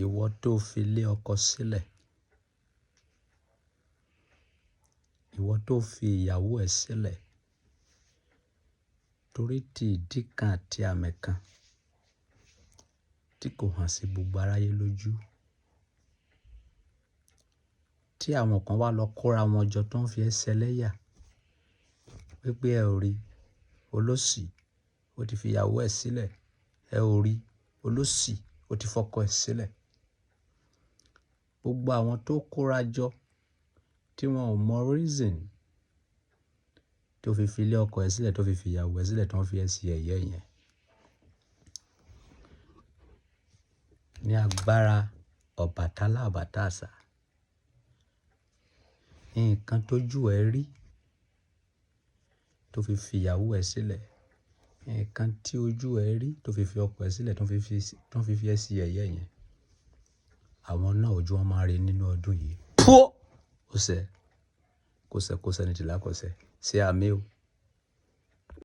Ìwọ tó fi lé ọkọ sílẹ̀, ìwọ tó fi ìyàwó ẹ sílẹ̀ torí ti ìdí kan àti àmì kan tí kò hàn sí gbogbo aráyé lójú, tí àwọn kan wá lọ kóra wọn jọ tó ń fi ẹ́ ṣẹlẹ́yà wípé ẹ ò rí olóṣì, ó ti fi ìyàwó ẹ sílẹ̀, ẹ ò rí olóṣì, ó ti fọkọ ẹ sílẹ̀. Gbogbo àwọn tó kóra jọ tí wọn ò mọ reason tó fi fi ilé ọkọ ẹ sílẹ̀, tó fi fi ìyàwó ẹ sílẹ̀, tó ń fi ẹ́ ṣe yẹ̀yẹ́ yẹn. Ní agbára Ọbàtálá Ọbàtásà, nǹkan tójú ẹ rí tó fi fi ìyàwó ẹ sílẹ̀, nǹkan tí ojú ẹ rí tó fi fi ọkọ ẹ sílẹ̀, tó ń fi fi ẹ́ ṣe yẹ̀yẹ́ yẹn, àwọn náà ojú wọn máa rí nínú ọdún yìí. Púọ̀! Ó ṣẹ, kó ṣẹ, kó ṣẹ ní tìlá kó ṣẹ. Ṣé àmín o?